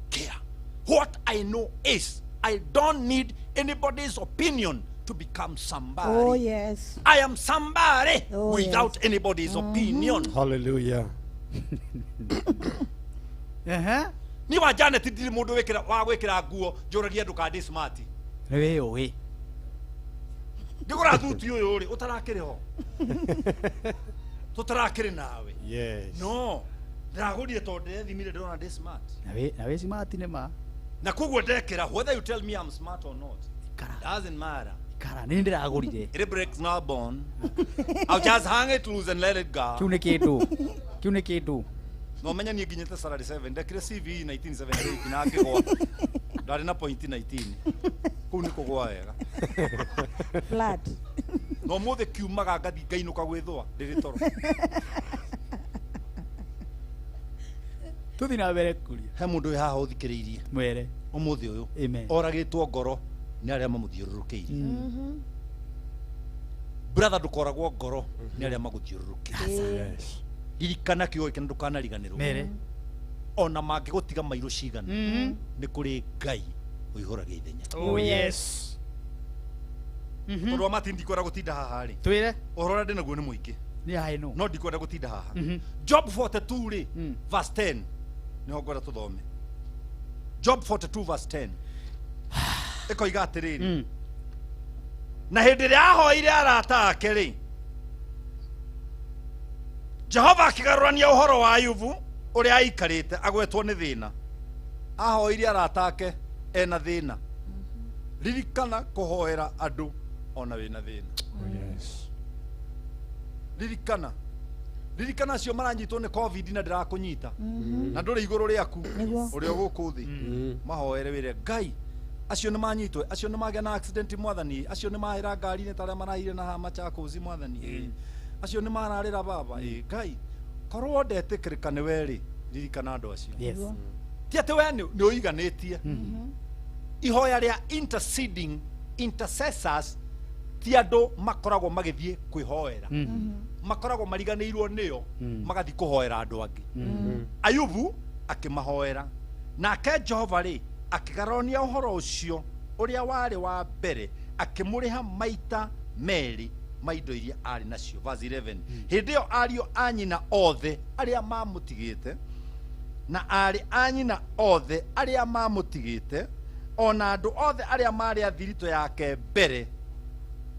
care. What I know is I don't need anybody's opinion to become somebody. Oh, yes. I am somebody Oh, without anybody's opinion. Hallelujah. Ehe. Niĩ wa Janet ndirĩ mũndũ wĩkĩra wa gwĩkĩra nguo njũragia andũ kana ndĩ smart. Nĩ wĩyũĩ. Ngĩgũra thuti ũyũ rĩ ũtarakĩrĩ ho. Tũtarakĩrĩ nawe. Yes. No. Ndĩragũrire tondũ ndĩrethimire ndĩrona ndĩ smart. Na wĩ smart nĩ ma. Na koguo ndekĩra whether you tell me I'm smart or not Ikara. doesn't matter. Ikara nĩ ndĩragũrire. It breaks no bone. I'll just hang it loose and let it go. Kĩu nĩ kĩndũ. Kĩu nĩ kĩndũ. No menye niĩ nginyĩte salary 7 ndekire CV 1978 na ngĩgwa. Ndarĩ na point 19. Kũu nĩ kũgwa wega. Flat. Na ũmũthĩ kiumaga ngathiĩ ngainũka gwĩthũa ndĩrĩ toro. Tũthiĩ na mbere kũria. He mũndũ wĩ haha ũthikĩrĩirie Mwere. ũmũthĩ ũyũ Amen. oragĩtwo ngoro nĩ arĩa mamũthiũrũrũkĩirie. Brother, ndũkoragwo ngoro nĩ arĩa magũthiũrũrũkĩirie. Yes. Ririkana kiugo gĩkĩ na ndũkanariganĩrwo. Mere. Ona mangĩgũtiga mairũ cigana nĩ kũrĩ Ngai ũihũragia ithenya. Oh yes. Tondũ wa Martin ndikwenda gũtinda haha rĩ. Twĩre. Ũhoro ũrĩa ndĩ naguo nĩ mũingĩ. Nĩ haĩ no. No ndikwenda gũtinda haha. Job 42 rĩ, verse 10 nĩho ngwenda tũthome. Job 42 verse 10 ĩkoiga atĩrĩrĩ, na hĩndĩ ĩrĩa ahoire arata ake rĩ, Jehova akĩgarũrania ũhoro wa Ayubu ũrĩa aikarĩte agwetwo nĩ thĩna. Ahoire arata ake ena thĩna. Ririkana kũhoera andũ ona wĩna thĩna. Oh, yes. Ririkana. Ririkana acio maranyitwo nĩ COVID na ndĩrakũnyita. Na ndũrĩ igũrũ rĩaku Nĩguo. ũrĩa gũkũ thĩ. Mahoere wĩre Ngai acio nĩ manyitwo, acio nĩ magĩa na accident mwathani, acio nĩ mahĩra ngari-inĩ ta arĩa marahire na haha Machakos mwathani, acio nĩ mararĩra baba. Ngai korwo ndetĩkĩrĩka nĩ we rĩ, ririkana andũ acio. Yes. Ti atĩ we nĩ ũiganĩtie. Ihoya rĩa interceding intercessors ti andũ makoragwo magĩthiĩ kwĩhoera. Makoragwo mariganĩirwo nĩo magathiĩ kũhoera andũ angĩ. Ayubu akĩmahoera. Nake Jehova rĩ akĩgarũrania ũhoro ũcio ũrĩa warĩ wa mbere akĩmũrĩha maita merĩ ma indo iria arĩ nacio. Verse 11. Hĩndĩ ĩyo ariũ a nyina othe arĩa mamũtigĩte na aarĩ a nyina othe arĩa mamũtigĩte ona andũ othe arĩa marĩ a thiritũ yake mbere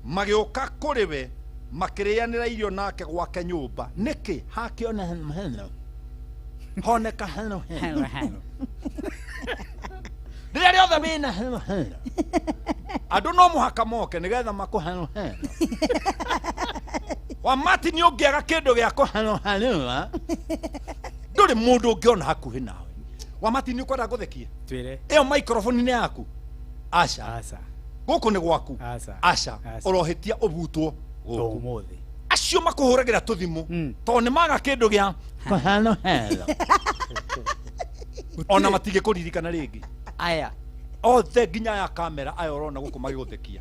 magĩũka kũrĩ we makĩrĩanĩra irio nake gwake nyũmba. Nĩkĩ hakĩona heno honeka heno heno rĩrĩa rĩothe wĩna heno heno andũ no mũhaka moke nĩgetha makũheno heno. Wa Martin ũngĩaga kĩndũ gĩa kũheno heno ndũrĩ mũndũ ũngĩona hakuhĩ nawe. Wa Martin ũkwenda ngũthekie? Twĩre. Ĩyo microphone nĩ yaku? Aca. Aca. Gũkũ nĩ gwaku? Aca. Aca. Aca. Ũrohĩtia ũbutwo gũkũ. Ũmũthĩ. Acio makũhũragĩra tũthimũ tondũ nĩ maga kĩndũ gĩa kũheno heno. Ona matingĩkũririkana rĩngĩ. Aya. Othe nginya ya kamera aya ũrona gũkũ magĩgũthekia.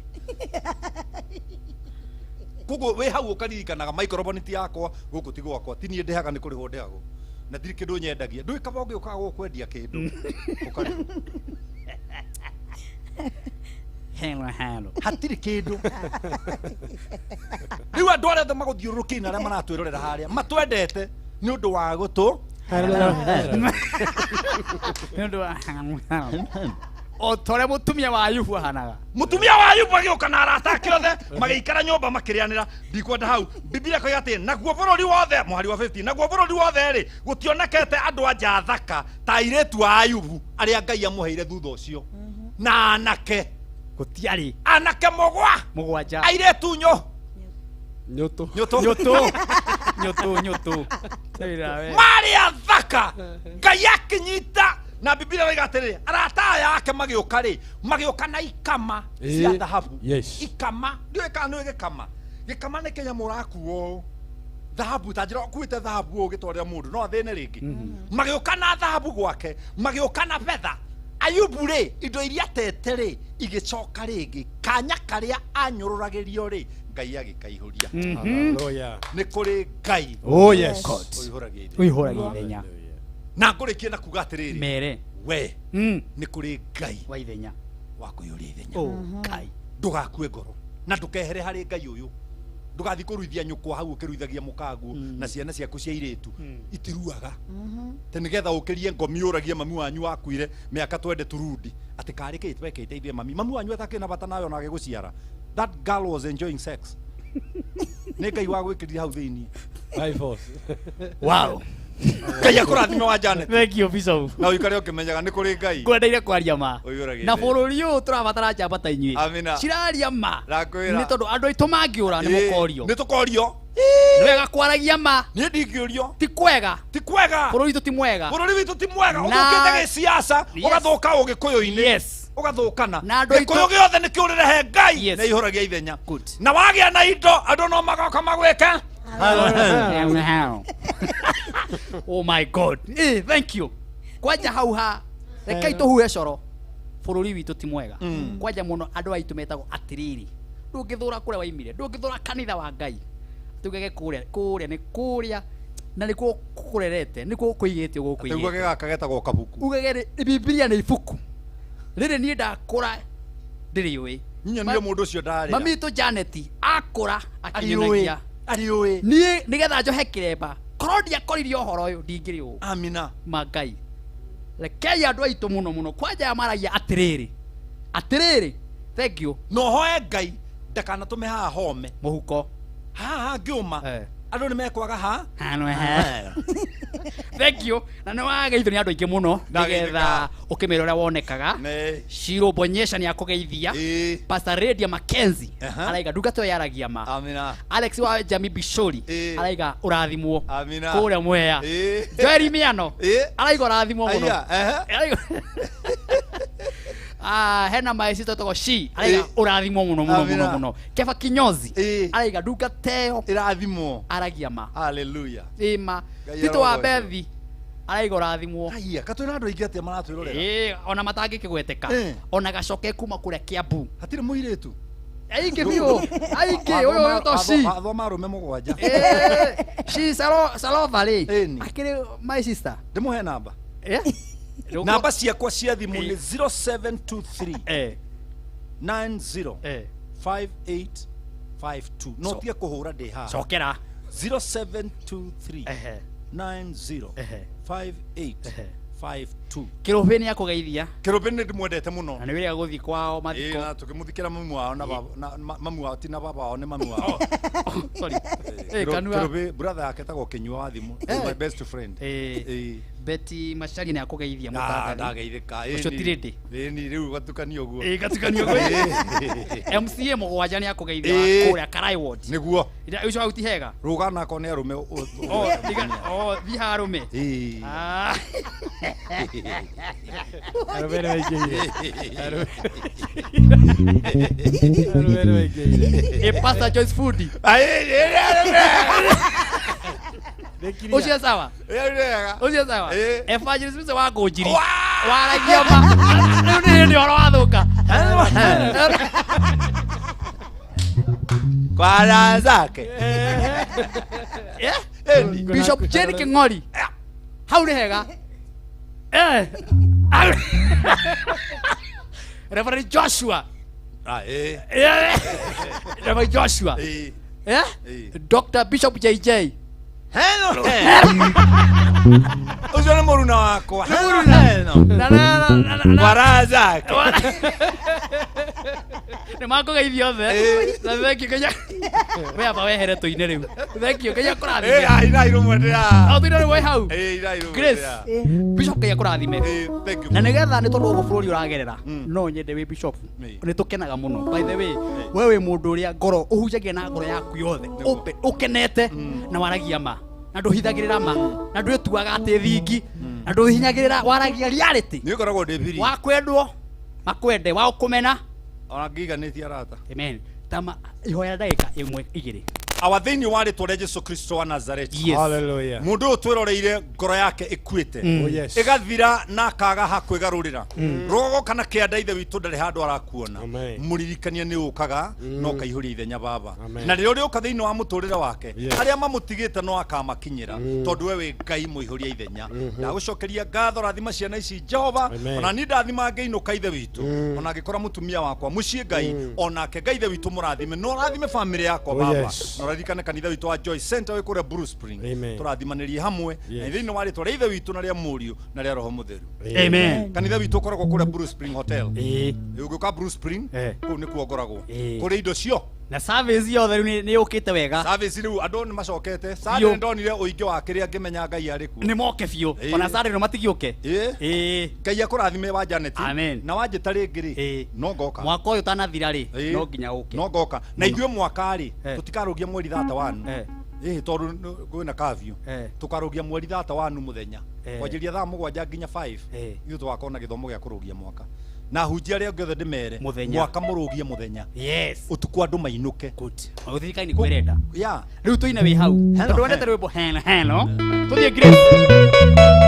Koguo wĩ hau ũkaririkanaga microphone ti yakwa gũkũ ti gwakwa, ti niĩ ndĩhaga nĩ kũrĩhwo ndĩhagwo. Na ndirĩ kĩndũ nyendagia. Ndũĩ kaba ũngĩũkaga gũkũ kwendia kĩndũ. Ũkarĩhwo. Heno heno. Hatirĩ kĩndũ. Rĩu andũ arĩa othe magũthiũrũrũkĩirie na arĩa maratwĩrorera harĩa matwendete nĩ ũndũ wa gũtũ. Nĩ ũndũ wa o ta ũrĩa mũtumia wa Ayubu ahanaga. Mũtumia wa Ayubu agĩũka na arata ake othe magĩikara nyũmba makĩrĩanĩra. Ndikwenda hau. Biblia ĩkoiga atĩ naguo bũrũri wothe, mũhari wa 15, naguo bũrũri wothe rĩ gũtionekete andũ a nja thaka ta airĩtu a Ayubu arĩa Ngai amũheire thutha ũcio. Na anake. Gũtiarĩ. Anake mũgwanja. Airĩtu Nyũtũ. Nyũtũ. Nyũtũ. Nyũtũ, nyũtũ. Marĩ athaka. Ngai akĩnyita na Biblia ĩroiga atĩrĩrĩ, arata aya ake magĩũka rĩ, magĩũka na ikama cia thahabu. Yes. Ikama, ndiũĩ kana nĩũĩ gĩkama. Gĩkama nĩ kĩnyamũ ũrakuo ũũ. Thahabu ta njĩra ũkuĩte thahabu ũgĩtwarĩra mũndũ no athĩne rĩngĩ. Magĩũka na thahabu gwake, magĩũka na betha. Ayubu rĩ, indo iria tete rĩ igĩcoka rĩngĩ. Kanya karĩa anyũrũragĩrio rĩ, Ngai agĩkaihũria. Hallelujah. Nĩ kũrĩ Ngai. Oh yes. Ũihũragia ithenya. Ũihũragia ithenya. Na ngũrĩkie na kuga atĩrĩrĩ. Mere. We nĩ kũrĩ Ngai wa ithenya. Wa kũihũria ithenya. Oh, Ngai. Ndũgakue ngoro na ndũkehere harĩ Ngai ũyũ. Ndũgathiĩ kũruithia nyũkwa hau ũkĩruithagia mũkaguo na ciana ciaku cia irĩtu itiruaga. Te nĩgetha ũkĩrie ngomi ũragie mami wanyu wakuire mĩaka twende turundi atĩ karĩ kĩ twekĩte ithuĩ mami. Mami wanyu atakĩrĩ na bata nawe ona agĩgũciara. That girl was enjoying sex. Nĩ Ngai wa gwĩkĩrire hau thĩinĩ. By force. Wow. Ngai akũrathime wa Janet. Thank you Bishop. Na ũikare ũkĩmenyaga nĩ kũrĩ Ngai. Ngwendeire kwaria ma. Ũiyũragia Na ithenya. bũrũri ũyũ tũrabatara njamba ta inyuĩ. Amina. Ciraria ma. Ndakwĩra. Nĩ tondũ andũ aitũ mangĩũra nĩ mũkorio. Nĩ tũkorio. Nĩ wega kwaragia ma. Niĩ ndingĩũrio. Ti kwega. Ti kwega. Bũrũri witũ ti mwega. Bũrũri witũ ti mwega. Na- Ũthũkĩte gĩciaca, Yes. ũgathũka ũgĩkũyũ-inĩ. Yes. Ũgathũkana. Na andũ aitũ- Gĩkũyũ gĩothe nĩ kĩũrĩre he Ngai. Yes. Nĩ ihũragia ithenya. Good. Na wagĩa na indo, andũ no magoka magwĩke. Oh my God. Thank you. Kwanja hau ha rekei tũhuhe coro. Bũrũri witũ ti mwega. Kwanja mũno andũ aitũ metagwo atĩrĩrĩ. Ndũngĩthũra kũrĩa waimire, ndũngĩthũra kanitha wa Ngai. Tugege kũrĩa, kũrĩa nĩ kũrĩa na nĩkuo kũrerete, nĩkuo kũigĩte ũguo Atĩ ugage kũigĩte. gaka getagwo kabuku. Ugage rĩ, Bibilia nĩ ibuku. Rĩrĩ niĩ ndakũra ndĩrĩũĩ. Nyonire mũndũ ũcio ndarĩra. Mami witũ Janet akũra akĩnyonagia. Ariũĩ. Niĩ nĩgetha njohe kĩremba korwo ndiakoririe ũhoro ũyũ ndingĩrĩ ũũ. Amina. Ma Ngai. Rekei andũ aitũ mũno mũno kwanja aya maragia atĩrĩrĩ. Atĩrĩrĩ. Thank you. No hoe Ngai ndakanatũme haha home. Mũhuko. Haha ngĩũma. Andũ nĩ mekwaga ha? Hano ha. Thank you. Na nĩ wageithio nĩ andũ aingĩ mũno nĩgetha ũkĩmera ũrĩa wonekaga. Shiro Bonyesha nĩ akũgeithia. Pastor Radia Mackenzie araiga ndungata ĩyo yaragia ma. Amina. Alex wa Jami Bishori araiga ũrathimwo. Amina. Kũrĩa Mwea. Joel Miano araiga ũrathimwo mũno. Araiga hena my sister toko she araiga ũrathimwo mũno mũno mũno mũno. Kefa Kinyozi araiga ndungata ĩyo ĩrathimwo. Aragia ma. Hallelujah. Ĩma. Tito wa Bethi araiga ũrathimwo. Haiya, katwĩra andũ aingĩ atĩa maratwĩrorera. Ona matangĩkĩgweteka. Ona gacoke kuma kũrĩa Kiambu. Hatirĩ mũirĩtu. Aingĩ biũ. Aingĩ ũyũ to she. Athoma arũme mũgwanja. She Salova rĩ. Akĩrĩ my sister. Ndĩmũhe namba. Namba ciakwa cia thimũ nĩ 0723 90 5852. No tige kũhũra ndĩ haha. Cokera. 0723 90 5852. Kĩrũbĩ nĩ akũgeithia. Kĩrũbĩ nĩ ndĩmwendete mũno. Na nĩ wĩrĩga gũthiĩ kwao mathiko. Na tũkĩmũthikĩra mamu wao na mamu wao ti na baba wao nĩ mamu wao. Sorry. Kanua. Kĩrũbĩ brother yake etagwo Kĩnyua wa thimũ. My best friend. Betty Macharia nĩ akũgeithia mũtangathi. Ndageithĩka. Ũcio ti rĩndĩ. Ĩni rĩu gatukanio ũguo. Gatukanio ũguo. MCA mũgwanja nĩ akũgeithia kũrĩa Karai Ward. Nĩguo. Ũcio hau ti hega. Rũga nako nĩ arũme. Thiĩ ha arũme. Arũme nĩ maingĩhire. Arũme nĩ maingĩhire. Pastor Joyce Fundi. Ũcio sawa. Ũcio sawa. Evangelist Musa wa Ngũnjiri. Waragia ma. Rĩu nĩ hĩndĩ ũhoro wathũka. Kwara zake. Bishop Jane King'ori. Hau nĩ hega. Reverend Joshua. Reverend Joshua. Dr. Bishop JJ. Hello. Ũcio nĩ mũruna wakwa. Kwara zake. Nĩ makũgeithia othe. Na thank you Kenya. We aba wehere tũine rĩu. Thank you Kenya kũrathime. Ina irũmwe ndĩra. O tũine rĩu wĩ hau. Ina irũmwe. Grace. Bishop Kenya kũrathime. Thank you. Na nĩgetha nĩ tondũ ũguo bũrũri ũragerera. No nyende wĩ Bishop. Nĩ tũkenaga mũno. By the way, we wĩ mũndũ ũrĩa ngoro ũhunjagia na ngoro yaku yothe. Open, ũkenete na waragia ma. Na ndũhithagĩrĩra ma. Na ndwĩtuaga atĩ thingi. Na ndũhinyagĩrĩra waragia reality. Nĩ ũkoragwo ndĩ biri. Wa kwendwo makwende wa kũmena. Ona ngiganĩtie arata. Amen. Tama ihoya ndagĩka ĩmwe igĩrĩ. Awa thĩinĩ wa rĩtwa rĩa Jesu Kristo wa Nazareti. Yes. Hallelujah. Mũndũ ũyũ twĩroreire ngoro yake ĩkuĩte. Oh yes. Ĩgathira na akaga ha kwĩgarũrĩra. Rũgongo kana kĩanda ithe witũ ndarĩ handũ arakuona. Amen. Mũririkania nĩ ũkaga na ũkaihũria ithenya baba. Amen. Na rĩrĩa ũrĩũka thĩinĩ wa mũtũrĩre wake, Yes. arĩa mamũtigĩte no akamakinyĩra tondũ we wĩ Ngai mũihũria ithenya. Ndagũcokeria ngatho rathima ciana ici Jehova, Amen. ona niĩ ndathima ngĩinũka ithe witũ, ona angĩkora mũtumia wakwa mũciĩ Ngai, onake Ngai ithe witũ mũrathime, no ũrathime famĩlĩ yakwa Oh, baba. yes. Na ũraririkane kanitha witũ wa Joy Center wĩ kũrĩa Blue Spring. Amen. Tũrathimanĩrie hamwe na Yes. thĩinĩ wa rĩtwa rĩa ithe witũ na rĩa mũriũ na rĩa Roho Mũtheru. Amen. Kanitha witũ ũkoragwo kũrĩa Blue Spring Hotel. Ĩĩ. Ũngĩũka Blue Spring kũu nĩkuo ngoragwo. Eh. Kũrĩ indo cio Na service yothe rĩu nĩ yũkĩte wega. service rĩu andũ nĩ macokete. Biũ. Sunday ndonire ũingĩ wa kĩrĩa ngĩmenya Ngai arĩ kuo. Nĩ moke biũ. Ĩĩ. Ona Sunday no matigĩũke. Ĩĩ. Ĩĩ. Ngai akũrathime wa Janet. Amen. Na wanjĩta rĩngĩ rĩ Ĩĩ. no ngoka. Mwaka ũyũ ũtanathira rĩ Ĩĩ. no nginya ũke. No ngoka. Na ithuĩ mwaka rĩ Eh. tũtikarũgia mweri 31. Eh. Ĩĩ tondũ kwĩna curfew. Eh. Tũkarũgia mweri 31 mũthenya. Eh. Kwanjĩrĩria thaa 7 nginya 5. Eh. Ithuĩ tũgakorwo na gĩthomo gĩa kũrũgia mwaka. Na hunjia arĩa angĩ othe ndĩmere Mũthenya. mwaka mũrũgie mũthenya. Yes. Ũtukũ andũ mainũke. Good. Thirikari nĩ kwĩrenda. Yeah. Rĩu tũine wĩ hau. Hello, Tondũ wendete hello. rwĩmbo hello hello. Tũthiĩ Grace.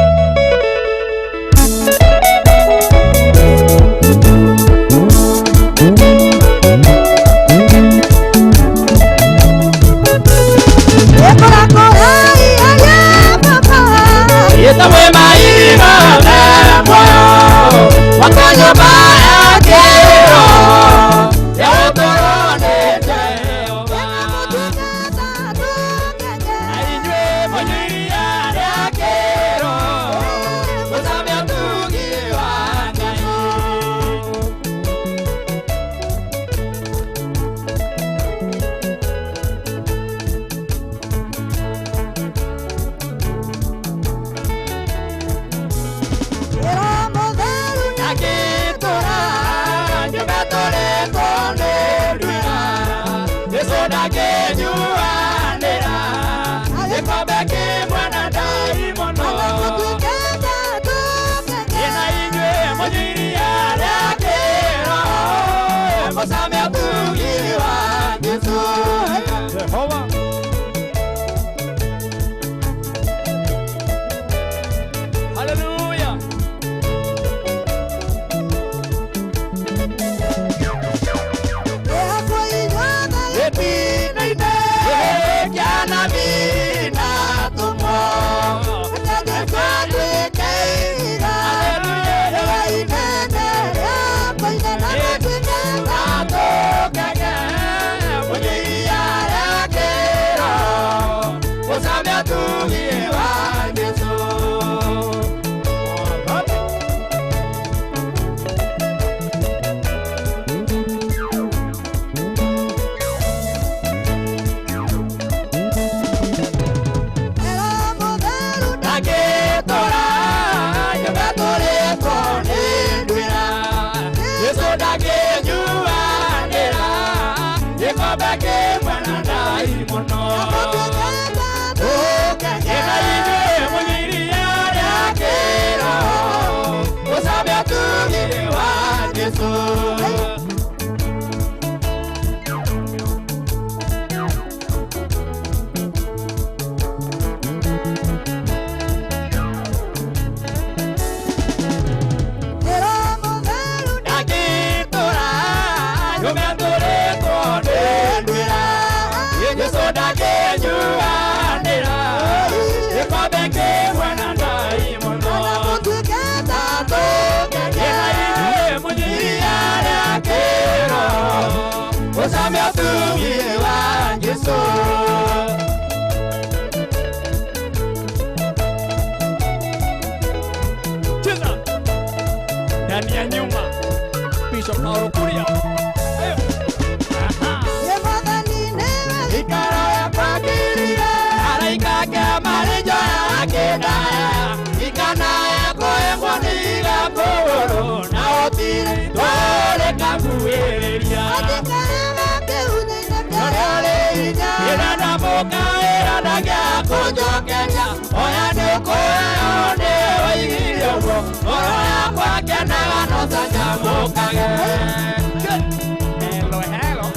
Hallelujah. Cheza. Ndani ya nyuma. Bishop Paulo Kuria. Ayo. Aha. Hello, hello.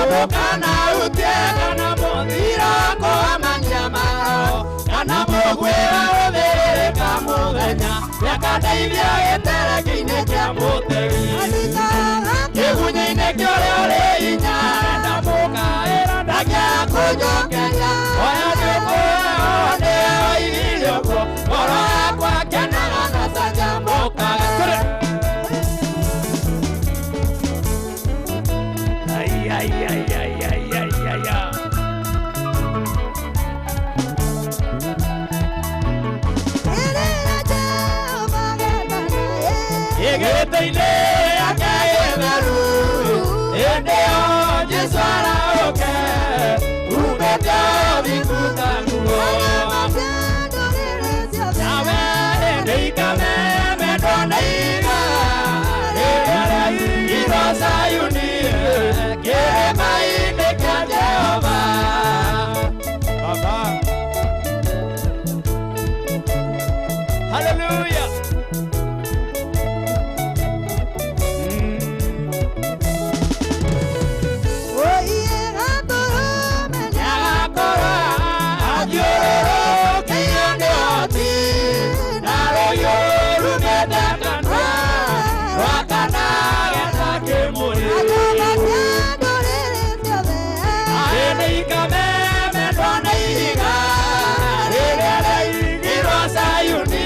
Ndũkanahutie kana mũthiro kũhamania maro kana mũgwĩra ũthĩrĩka mũthenya nĩakandeithia gĩtereke-inĩ kĩa mũtegi kĩgunyĩ-inĩ kĩa ũrĩa ũrĩ hinya ndamũkaĩra ndangĩakũnjokeria oya nĩũkũheo nĩoigire ũguo ngoro yakwa kenaga na canjamũkaga. Ai ai ai ai ai ai ai. Igĩte-inĩ yake gĩtheru hĩndĩ ĩyo Jesũ arahũke umĩte thingu ta nguo nawe hĩndĩ ikamemendwo nĩ iga rĩrĩa rĩaigirwo Zayuni kĩrĩma-inĩ kĩa Jehova. Baba. Hallelujah. Nĩagakorwo athiũrũrũkĩirio nĩ hoti na rũhiũ rumĩte kanua rwakanage ta kĩmũrĩ. Hĩndĩ ikamemendwo nĩ ihiga rĩrĩa rĩaigirwo Zayuni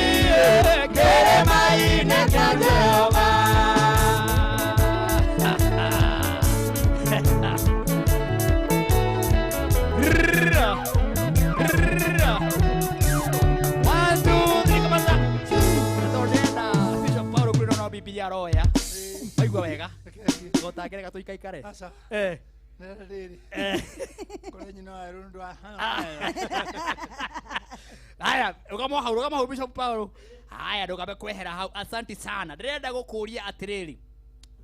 kĩrĩma-inĩ kĩa Jehova. One, two, three, come on. Ndenda Bishop Paulo kwĩrwo no Bibilia aroya. Waigua wega. Gũtangĩreka tũikaikare. Aca. Eh. Rĩrĩ. Kũrĩ nyina wa Erũ ndwa. Haya, rũgama hau, rũgama hau Bishop Paulo. Haya, ndũkambe kwehera hau. Asante sana. Ndĩrenda gũkũria atĩrĩrĩ.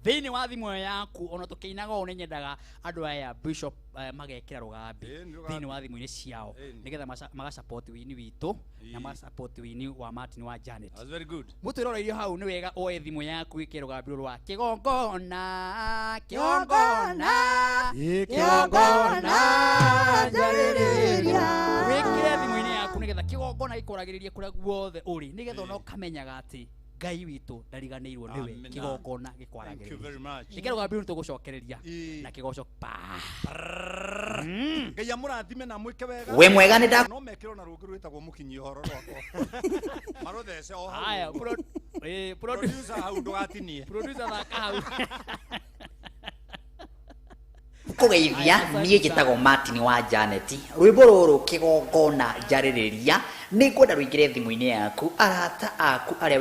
Thĩinĩ wa thimũ ĩyo yaku ona tũkĩinaga ũũ nĩnyendaga andũ aya Bishop magekĩra rũgambi Ĩĩ, nĩ rũgambi. thĩinĩ wa thimũ-inĩ ciao Ĩĩ. nĩgetha magasupport wini witũ na Ĩĩ. magasupport wini wa Martin wa Janet. That's very good. Mũtwĩroreirio hau nĩ wega oe thimũ yaku wĩkĩre rũgambi rũrũ rwa kĩgongona kĩgongona Kĩgongona njarĩrĩria. wĩkĩre thimũ-inĩ yaku nĩgetha kĩgongona gĩkũragĩrĩrie kũrĩa guothe ũrĩ nĩgetha ona ũkamenyaga atĩ Ngai witũ ndariganĩirwo nĩwe Amina. kĩgongona Thank you gĩkwaragĩrĩria. very much. Ĩkĩra rũgambi rũrũ tũgũcokereria Ĩĩ. na kĩgoco pa. Ngai amũrathime na amwĩke wega. We mwega nĩ nda No mekĩrwo na rũngĩ rwĩtagwo mũkinyi ũhoro rwakwa. Marũthece o hau. Haya, Producer hau ndũgatinie. producer thaka hau. Kũgeithia niĩ njĩtagwo Martin wa Janet. Rwĩmbo rũrũ kĩgongona njarĩrĩria nĩ ngwenda rũingĩre thimũ-inĩ yaku arata aku arĩa